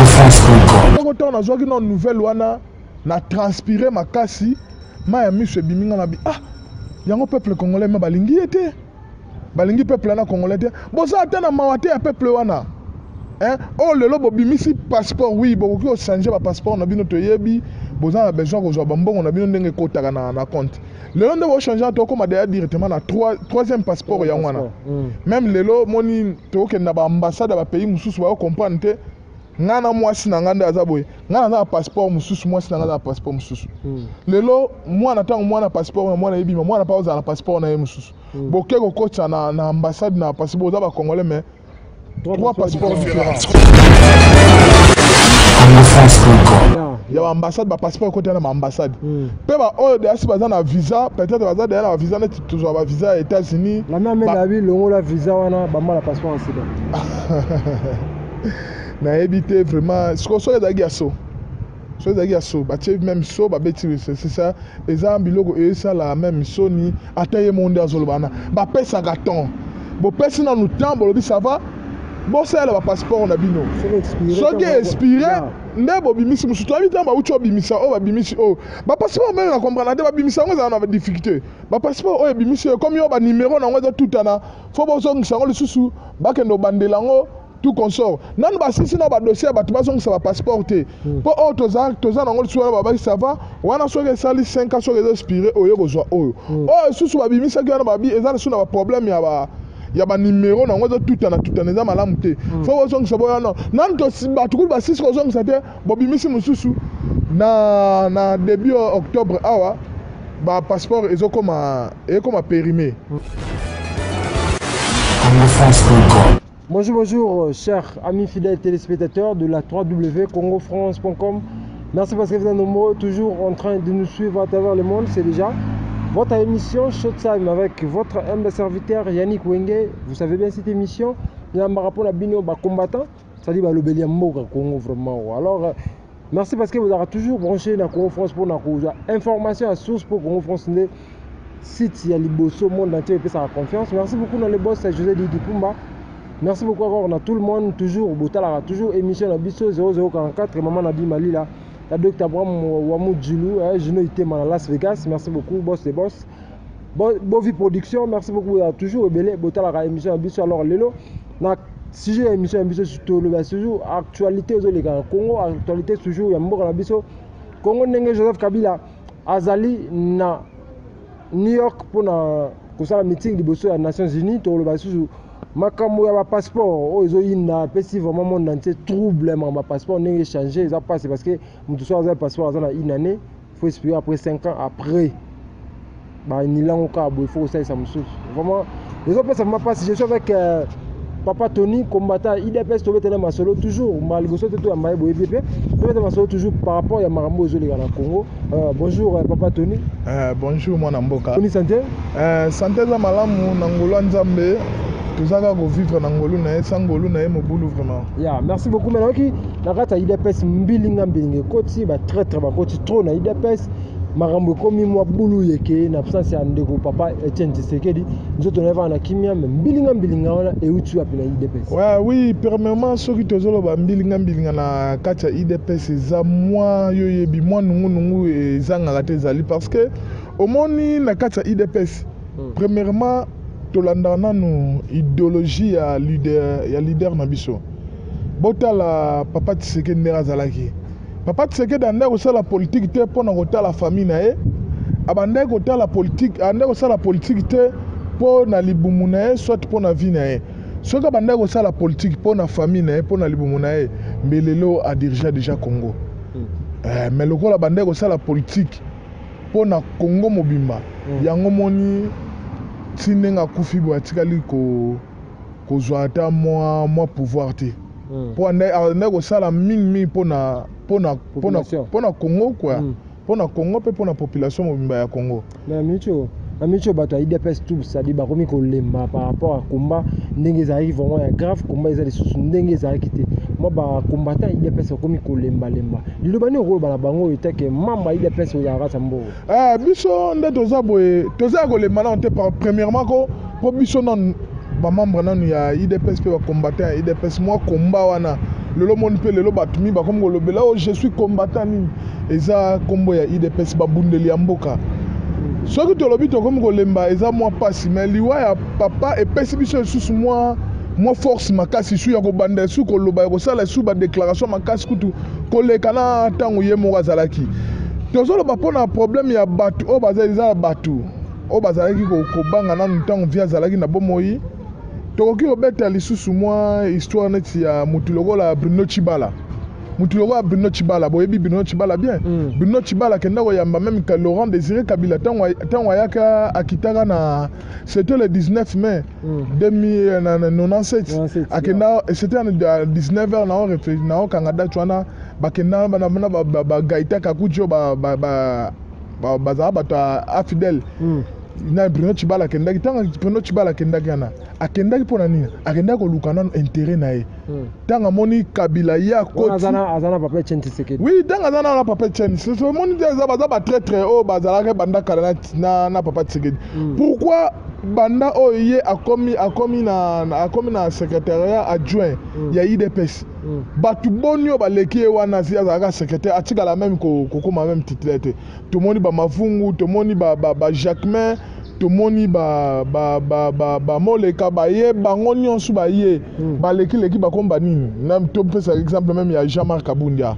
Congofrance.com. Moko ntango nazwaki na nouvelle wana, na transpire makasi, mai ya miso ebimi nga na bi ah, yango peuple congolais me balingi ye te, balingi peuple wana congolais te. Boza ata na mawa te ya peuple wana, hein? Oyo lelo bobimisi passeport, oui, bokoki kochange bapasseport na bino, toyebi boza na besoin kozwa bambongo na bino ndenge ekotaka na compte. Lelo nde bochange, tokóma deya directement na troisième passeport yango wana. Même lelo moni tokokende na baambassade ya bapays mosusu, baocomprendre te. Ngai na mwasi na ngai nde aza boye, ngai naza na passeport mosusu, mwasi na ngai aza na passeport mosusu. Lelo mwana, ntango mwana passeport na mwana ebima, mwana mpe ozala na passeport na ye mosusu. Boke kokotisa na ambassade na passeport, oza bacongolais mais trois passeports différents. Congofrance.com. Ya baambassade, bapasseport ekota na baambassade mpe baoyo deya si baza na visa, peut-être baza deya na bavisa neti tozwa bavisa ya États-Unis. La mère mende abi longola visa wana, bamba na passeport en sika. Nayebi te vraiment. Sikoyo soki ezalaki ya so, soki ezalaki ya so, batie même so babeti, c'est ça. Eza biloko esala même soni. Ata ye moko nde azoloba wana, bapesaka temps, bopesi nanu temps, bolobi ça va, bosalela bapasseport na bino. Soki expire nde bobimisi mosusu. Toyebi ntango bauti obimisa oyo, babimisi oyo bapasseport, même na comprendre te. Babimisa yango, ezala na badifficulté. Bapasseport oyo ebimisi oyo, komi oyo banimero na yango ezotutana, fo bozongisa yango lisusu, bakende obandela yango, tout consort. Nanu basisi na badossier ya bato bazongisa bapasseport te, mpo oyo toza nango lisusu wana, babaki ça va wana, soki esali 5 ans, soki eza expire, oyo kozwa oyo. Oyo lisusu babimisaki wana, babi eza lisusu na baproblème ya banimero nango ezotutana tutana, eza malamu te, fo bozongisa boyo. Wana nanu bato kutu basisi kozongisa te, bobimisi mosusu na début octobre awa, bapasseport ezokoma, ekoma périmé. Congofrance.com. Bonjour, bonjour, chers amis fidèles téléspectateurs de la www.congofrance.com. Merci parce que vous êtes nombreux toujours en train de nous suivre à travers le monde. C'est déjà votre émission Showtime avec votre humble serviteur Yannick Wenge. Vous savez bien, cette émission, il y a un rapport à bino, combattant, c'est-à-dire le mboka Congo vraiment. Alors, merci parce que vous aurez toujours branché dans Congo France pour la information à source pour Congo France site ya liboso monde entier epesaka confiance. Merci beaucoup dans le boss José Didi Pumba. Merci beaucoup encore na tout le monde, toujours botalaka toujours émission na biso. 0044 maman Nabi Malila, la docteur Abraham Wamu Djulu, Juno Itema na Las Vegas. Merci beaucoup, boss de boss. Bovi Production, merci beaucoup ya toujours ebele botalaka émission na biso. Alors lelo na sujet ya émission na biso, toloba toujours actualité ezoleka na Congo, actualité toujours ya mboka na biso Congo, ndenge Joseph Kabila azali na New York mpona kosala meeting liboso ya Nations Unies. Toloba lisusu makambo ya bapasseport oyo ezoyinda, apesi vraiment monde entier trouble. Makambo ya passeport ndenge échange eza mpasi, parce que moto so aza passeport, aza na une année, faut expirer après 5 ans, après banilango kaka boye, faut kosalisa mosusu. Vraiment ezopesa vraiment mpasi. Je suis avec papa Tony, combattant UDPS. Tobetela masolo toujours mbala liboso te, toyamba ye boyebi mpe tobetela masolo toujours par rapport ya makambo oyo ezoleka na Congo. Bonjour papa Tony. Bonjour mwana mboka. Tony, santé? Santé eza malamu na ngolu ya Nzambe. Toza kaka kovivre na ngolu na ye, sa ngolu na ye mobulu vraiment. Ya, merci beaucoup. Mais nayoki na kati ya UDPS mbilinga mbilinga ekoti, batraître bakoti trop na UDPS, makambo ekomi mwa bulu yeke na absence ya ndeko papa Etienne Tshisekedi. Nzoto na ye vaka na kimia, mais mbilinga mbilinga wana euti wapi na UDPS? Ouais, oui, premièrement, soki tozoloba mbilinga mbilinga na kati ya UDPS, eza mwa yo yebi, mwa nungunungu ezangaka te. Ezali parce que omoni na kati ya UDPS, premièrement tolandaka nanu idéologie ya leader na biso. Botala papa Tshisekedi ndenge azalaki. Papa Tshisekedi andaki kosala politike te mpo na kotala famille na ye, abandaki kotala politike, andaki kosala politike te mpo na libumu na ye, soit mpo na vie na ye. Soki abandaki kosala politike mpo na famille na ye, mpo na libumu na ye, mbe lelo adirige déjà Congo. Mais lokola abandaki kosala politike mpo na Congo mobimba, yango moni ti ndenge akufi boye, atikali kozwa ata mwa pouvoir te, mpo andaki kosala mingimingi mpona Population. mpona Congo quoi, mpona Congo mpe mpona population mobimba ya Congo. Na miniti oyo bato ya UDPS tout, c'est-à-dire bakomi kolemba par rapport à combat ndenge ezalaki vraiment ya grave. Combat eza lisusu ndenge ezalaki te. Mwa bacombattant ya UDPS bakomi kolembalemba. Liloba nini okoloba na bango etake membre ya UDPS ozalaka kati ya mbongo? Biso nde toza boye, toza ya kolemba nano te. Premièrement ko mpo biso nanu bamembre nanu ya UDPS mpe bacombattant ya UDPS, mwa komba wana Lelo moni mpe lelo bato mingi bakomi kolobela: "Oh, je suis combattant." Nini eza nkombo ya UDPS? Babundeli ya mboka. Soki tolobi tokomi kolemba, eza mwa mpasi. Mais liwa ya papa epesi biso lisusu mwa force makasi su ya kobanda esu koloba, ya kosala esu badéclaration makasi kutu koleka na ntango ye moko azalaki. Tozoloba mpona problème ya bato oyo baza, eza bato oyo bazalaki kobanga nanu ntango vieux azalaki na bomoi. Tokoki kobeta lisusu mwa histoire neti ya motu lokola Bruno Tshibala. Motu lokola Bruno Tshibala, boyebi Bruno Tshibala bien. Bruno Tshibala akenda koyamba même Laurent Désiré Kabila ntango ayaka, akitaka na, c'était le 19 mai 2097. 97. Akenda, c'était à 19 heures, naokanga date wana. Bakenda na bagaita Kakuji oyo bazala bato ya AFDL. Na Bruno Tshibala akendaki. Ntango Bruno Tshibala akendaki wana, akendaki mpo na nini? Akendaki koluka nano intérêt na ye. Ntango amoni Kabila ye Wana akoti aza na papa Etienne Tshisekedi. Oui, ntango aza nano na papa Etienne, omoni te eza baza batraître oyo bazalaki banda kala na papa Tshisekedi. Pourquoi banda oyo ye akomi na secrétariat adjoint ya UDPS, bato boni oyo baleki ye wana? Si azalaka secrétaire, atikala même kokóma même titulaire te. Tomoni bamavungu, tomoni ba Jacquemain, tomoni bamoleka, baye bango nyonso baye balekileki, bakomi banini. Topesa exemple même ya Jean-Marc Abundia.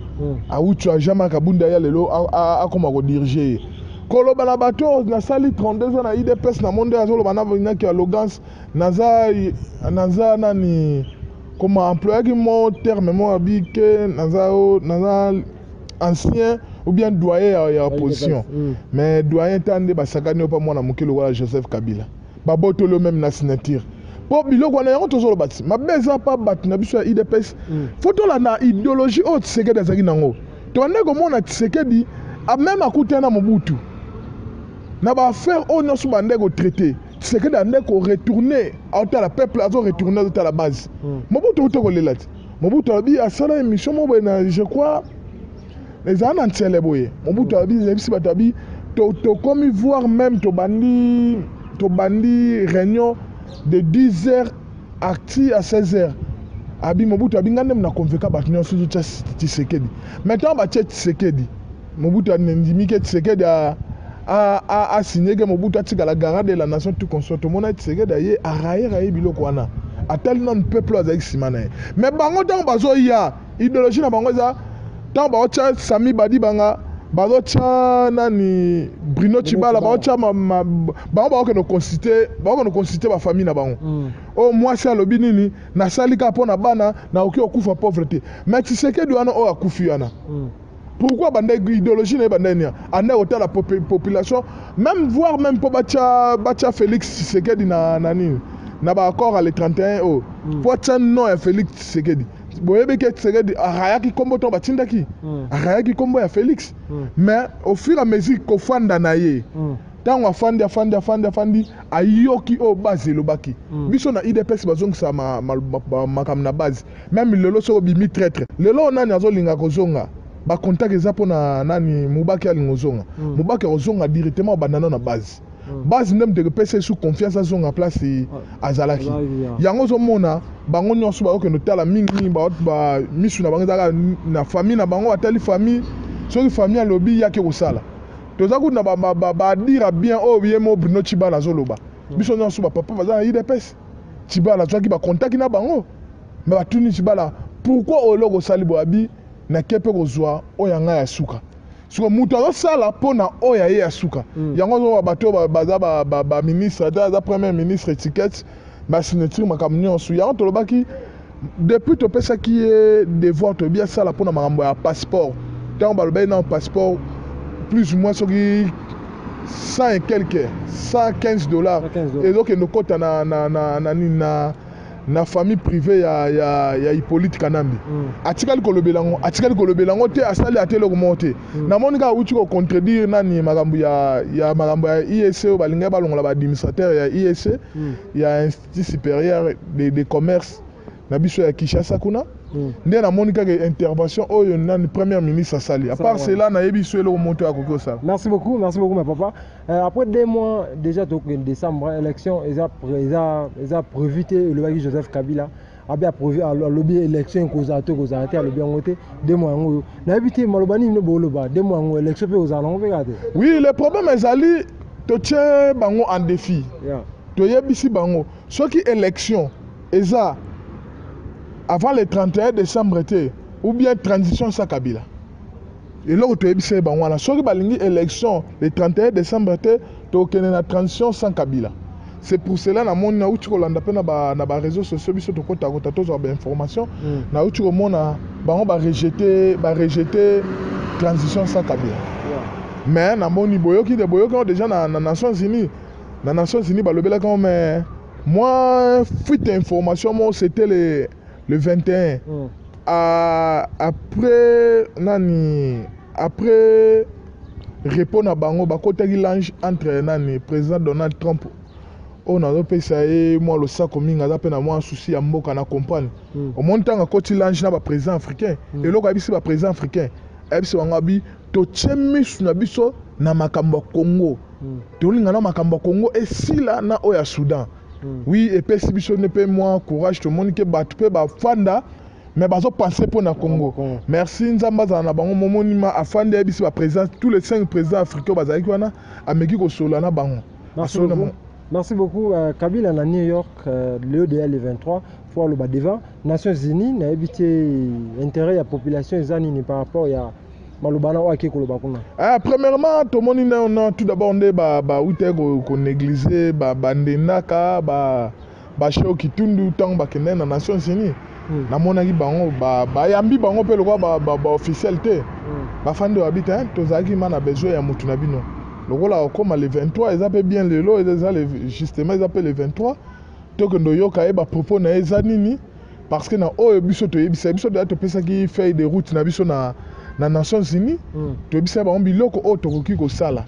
Awuti ya Jean-Marc Abundia ya lelo akóma kodiriger ye, koloba na bato oyo nasali 32 ans na UDPS. Na monde azoloba naki arrogance, naza nani, koma employaki mo terme mo abi ke naza ancien ou bien doyen ya opposition. Mais doyen ta nde basakani oyo mpa mwana moke lokola Joseph Kabila, babotoli yo même na signature. Mpo biloko wana yango tozoloba ti mabe eza mpa bato na biso ya UDPS. Faut tolanda idéologie oyo Tshisekedi azalaki nango. Tobandaki komona Tshisekedi même akutani na Mobutu na baaffaire oyo nyonso, bandeki kotraiter. Tshisekedi andeki koretourner, aotala peuple, azoretourner, azotala base. Mobutu auti kolela ti Mobutu alobi, asala émission moko boye na, je crois ezala na ntsele boye. Mobutu alobi, ayebisi bato, abi tokomi voir même tobandi réunion de 10 heures ati à 16 heures. Abi Mobutu abi nga nde na convoquer bato nyonso, totya Tshisekedi. Maintenant batie Tshisekedi, Mobutu andimi ke Tshisekedi asigner ke Mobutu atikala garant de la nation, tout consort. Tomona Tshisekedi aye arayer aye biloko wana, atali nanu peuple oyo azalaki nsima na ye. Mais bango ntango bazoya, idéologie na bango eza ntango baotya Sami Badibanga, bazotya nani, Bruno Tshibala, baotya bango, bakokende consulter bafamille na bango. Oyo mwasi alobi nini? Nasali kaka mpo na bana, nakoki kokufa pauvre te. Mais Tshisekedi wana oyo akufi wana, pourquoi banda idéologie na ye banda nini? Anda kotala population, même voire même mpo batya Félix Tshisekedi na nini, na baaccord ya le 31 oyo, mpo atya nom ya Félix Tshisekedi. Boyebi ke Tshisekedi arayaki nkombo ntango batindaki, arayaki nkombo ya Félix. Mais au fur et à mesure kofanda na ye, ntango afandi, afandi, afandi, afandi, ayoki oyo base elobaki. Biso na UDPS bazongisa makambo na base. Même lelo soki obimi traître, lelo oyo nani azolinga kozonga? Bacontact eza mpona nani? Mobaki alinga ozonga. Mobaki akozonga directement, obanda nano na base. Base nde moto ekopesa ye su confiance, azonga place azalaki. Azalaki, ya. Yango ozomona bango nyonso bazokende otala mingimingi, misu na bango ezalaka na famille na bango. Batali famille, soki famille alobi yaki kosala, toza kutu na badira bien oyo ye mo Bruno Tshibala azoloba. Biso nyonso bapapa baza na UDPS. Tshibala azwaki bacontact na bango, mais batuni Tshibala: "Pourquoi eloko osali boye?" Abi: "Nake mpe kozwa oyo ya ngai ya suka." Siko moto azosala mpo na oyo aye ya suka. Yango ozoba bato oyo baza baministre, ata aza premier ministre, étiquette, basignature, makambo nyonso. Yango tolobaki depuis topesaki ye devoir, toyebi asala mpona makambo ya passeport. Ntango balobaki na passeport plus ou moins soki 100 et quelque, 115 $, 115 $. Ezokende okɔta na nini, na famille privée ya Hippolyte Kanambe. Atikali kolobela yango, atikali kolobela yango te, asali ate eloko moko te. Namoni kaka awuti kocontredire nani, makambo ya makambo ya IEC oyo balingaki balongola baadministrateur ya IEC, ya Institut supérieur de commerce na biso ya Kinshasa kuna. Nde namoni kaka intervention oyo nani, premier ministre asali. À part cela, nayebi so eloko moko te akoki kosala. Merci beaucoup, merci beaucoup, ma papa. Après 2 mois, déjà, donc, décembre, élection, ils ont prévu, le Joseph Kabila. Abi approuvé, alobi élection ekozala te, ekozala te, alobi yango te. 2 mois yango oyo, nayebi te maloba nini no booloba. 2 mois yango, élection mpe ekozala nango mpe kaka te. Oui, le problème ezali, totie bango en défi. Toyebisi bango, soki élection eza avant le 31 décembre te, ou bien transition sans Kabila. Eloko toyebisi ye bango wana, soki balingi élection le 31 décembre te, tokende na transition sans Kabila. C'est pour cela namoni, nauti kolanda mpe na baréseaux sociaux, biso tokotakota, tozwa bainformation. Nauti komona bango barejeter transition sans Kabila. Mais namoni boyoki de boyoki yango déjà na Nations Unies. Na Nations Unies balobelaki yango, mais moi, fuite information moko, c'était le 21. Après nani, après repos na bango, bakotaki lange entre nani, président Donald Trump oyo nazopesa ye mwa losako mingi, aza mpe na mwa souci ya mboka na comprendre. Omoni, ntango akoti lange na baprésident africain, eloko ayebisi baprésident africain, ayebisi bango, abi totie misu na biso na makambo ya Congo. Tolinga na makambo ya Congo esila na oyo ya Soudan. Oui, epesi biso nde mpe mwa courage. Tomoni ke bato mpe bafanda, mais bazopense mpo na Congo. Congo. Merci, Nzambe azala na bango. Momoni ma afandi, ayebisi baprésident, tous les cinq présidents africains oyo bazalaki wana, ameki kosolola na bango. Merci Asolola na beaucoup. Merci beaucoup. Kabila na New York, le DL le 23, faut le devant Nations Unies, nayebi te intérêt ya population eza nini par rapport ya maloba na oyo ake koloba kuna. Ah, premièrement, tomoni na tout d'abord nde bauti konégliger bandendaka basheo Kitundu ntango bakendaki na Nations Unies. Namonaki bango bayambi bango mpe lokola baofficiel te. Bafandi, babi te tozalaki ma na besoin ya motu na bino lokola okóma le 23, eza mpe bien lelo, eza justement, eza mpe le 23, tokende oyoka ye bapropos na ye eza nini, parce que na oyo biso toyebisa, biso deya topesaki feuille de route na biso na Nations Unies. Toyebisa bango biloko oyo tokoki kosala.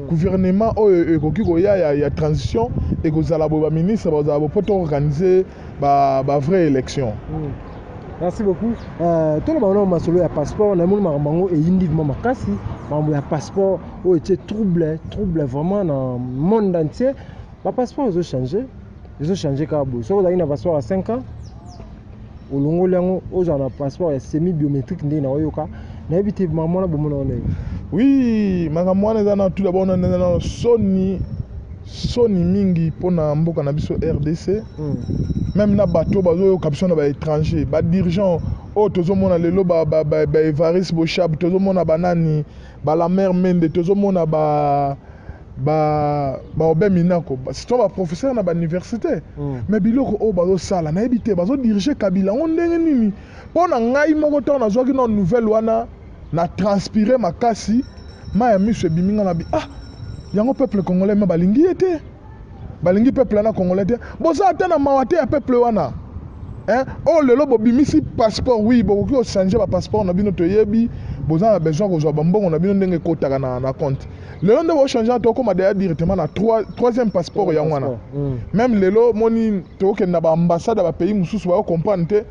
Gouvernement oyo ekoki koya ya transition ekozala boye, baministre bazala boye, mpo toorganiser bavrai élection. Merci beaucoup. Toloba wana masolo ya passeport. Namoni makambo yango eyindi vraiment makasi. Makambo ya passeport oyo etie trouble vraiment na monde entier. Bapasseport ezochange, ezochange kaka boye. Soki ozalaki na passeport ya 5 ans, olongoli yango, ozala na passeport ya semi biométrique. Ndenge na oyoka, nayebi te makambo wana bomona wana. Oui, makambo wana eza na tout d'abord wana eza na soni, soni mingi mpona mboka na biso RDC. Même na bato bazoyoka biso na baétranger, badirigeant oyo tozomona lelo, baEvariste Boshab, tozomona banani, balamer Mende, tozomona baobe Minako, surtout baprofesseur na bauniversité. Mais biloko oyo bazosala, nayebi te bazodirige Kabila yango ndenge nini. Mpo na ngai moko, ntango nazwaki na nouvelle wana, na transpire makasi, mai ya miso ebimi nga na bi ah, yango peuple congolais me balingi ye te, balingi peuple wana congolais te. Boza ata na mawa te ya peuple wana, hein? Oyo lelo bobimisi passeport, oui, bokoki kochange bapasseport na bino, toyebi boza na besoin kozwa bambongo na bino ndenge ekotaka na compte. Lelo nde bochange, tokóma deya directement na troisième passeport yango wana. Même lelo moni tokokende na baambassade ya bapays mosusu, baocomprendre te.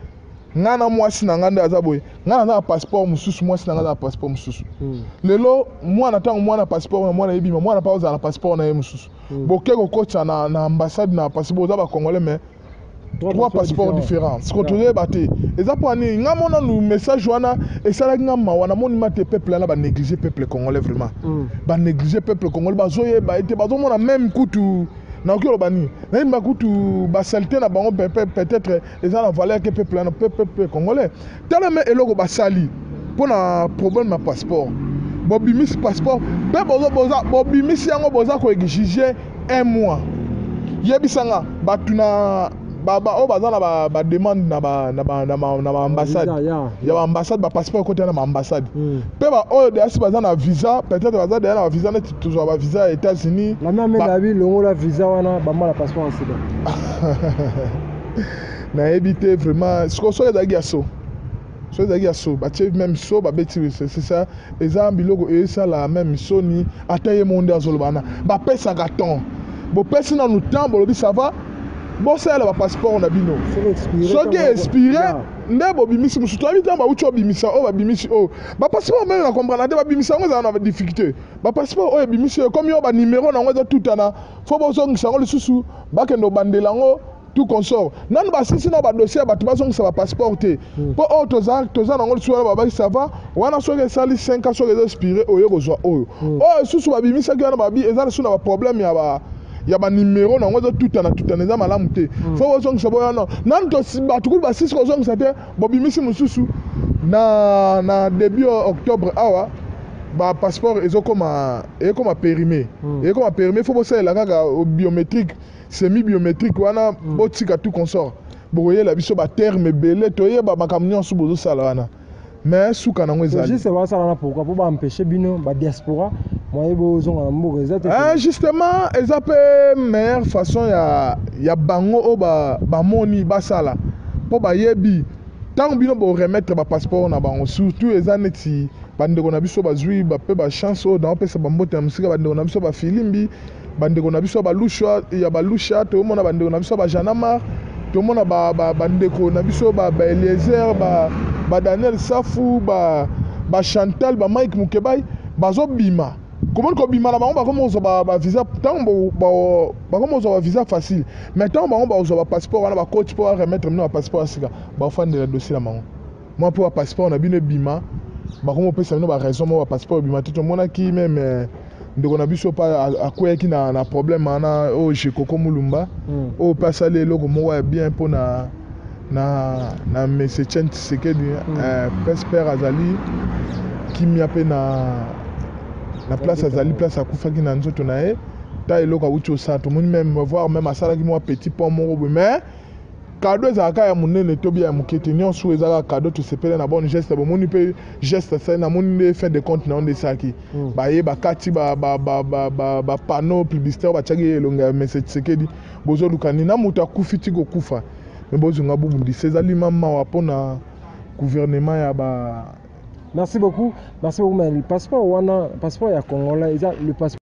Ngai na mwasi na ngai nde aza boye, ngai naza na passeport mosusu, mwasi na ngai aza na passeport mosusu. Lelo mwana, ntango mwana passeport na mwana ebima, mwana mpa ozala na passeport na ye mosusu. Boke kokotisa na ambassade na passeport, oza bacongolais, mais trois passeports différents. Siko tozoyeba te eza mpo nini. Nga mona nu message wana esalaki nga mawa. Namoni ma te peuple wana banéglige peuple congolais vraiment. Banéglige peuple congolais, bazoyeba ye te, bazomona même kutu nakoki oloba nini, nayeba kutu basaleté na bango peut-être eza na valeur ke peuple wana, peuple congolais. Tala me eloko basali mpo na problème ya passeport. Bobimisi passeport mpe bobimisi yango, boza koexige un mois. Yebisanga bato na oyo baza na bademande na baambassade, ya baambassade, bapasseport ekota na baambassade mpe baoyo deya si baza na visa, peut-être baza deya na bavisa, neti tozwa bavisa ya États-Unis. Abi longola visa wana, bamala passeport ya sika. Nayebi te vraiment. Sikoyo soki ezalaki ya so, soki ezalaki ya so, batie même so, babeti, c'est ça. Eza biloko esala même soni. Ata ye moko nde azoloba wana, bapesaka temps, bopesi nanu temps, bolobi ça va, bosalela bapasseport na bino. Soki expire nde bobimisi mosusu. Toyebi ntango bauti obimisa oyo, babimisi oyo bapasseport, même na comprendre te. Babimisa yango, ezala na badifficulté. Bapasseport oyo ebimisi oyo, komi oyo banimero na yango eza tutana, fo bozongisa yango lisusu, bakende obandela yango. Tout consort, nanu basisi na badossier ya bato bazongisa bapasseport te. Mpo oyo toza nango lisusu wana, babaki ça va wana. Soki esali 5 ans, soki eza expiré, oye kozwa oyo. Oyo lisusu babimisaki wana, babi eza lisusu na baproblème ya banimero nango, ezotutana tutana, eza malamu te. Faut bozongisa boyo wana nanu. Bato kutu basisi kozongisa te, bobimisi mosusu na début octobre awa. Bapasseport ezokoma, ekoma périmé. Ekoma périmé, faut bosalela kaka biométrique, semi biométrique wana. Botika tout consort, bokoyela biso baterme ebele, toyeba makambo nyonso bozosala wana, mais suka nango ezali. Juste basala na pourquoi? Mpo baempêche bino badiaspora moye bozonga na mboka, eza te? Justement, eza mpe meilleure façon ya bango oyo bamoni basala, mpo bayebi ntango bino boremettre bapasseport na bango, surtout eza neti bandeko na biso bazwi mpe bachance oyo naopesa bambote ya mosika, bandeko na biso bafilimbi, bandeko na biso balusha ya balusha, tomona bandeko na biso bajanamar, tomona bandeko na biso baeliezer, badaniel Safu, bachantal, bamike Mukebai, bazobima. Komoni kobima na bango, bakomi kozwa bavisa. Ntango bakomi kozwa bavisa facile, mais ntango bango bakozwa bapasseport wana, bakoti mpo baremettre bino bapasseport ya sika, bafandela dossier na bango mwa mpo bapasseport na bino ebima. Bakomi kopesa bino baraison moko, bapasseport ebima te. Tomonaki même ndeko na biso mpe akweyaki na problème wana oyo, Jekoko Mulumba, oyo mpe asali eloko moko ya bien mpo na monsieur Etienne Tshisekedi. Pespere azali kimia mpe na place azali, place akufaki na nzoto na ye. Ta eloko awuti osala, tomoni même, voire même asalaki mwa petit pont moko boye, mais cadeau ezalaka ya monene to bia ya moke te, nyonso eza kaka cadeau. Tosepele na bonne geste, bomoni mpe geste asali, namoni nde fin de compte na yo nde esalaki. Baye bakati bapanneau publicitaire, batiaki elongo ya monsieur Tshisekedi. Bozoluka nini na moto akufi ti kokufa? Me bozonga bobundisa, ezali mawa mpona gouvernement ya ba Merci beaucoup, merci beaucoup. Mais le passeport wana, passeport ya congolais, eza le passeport.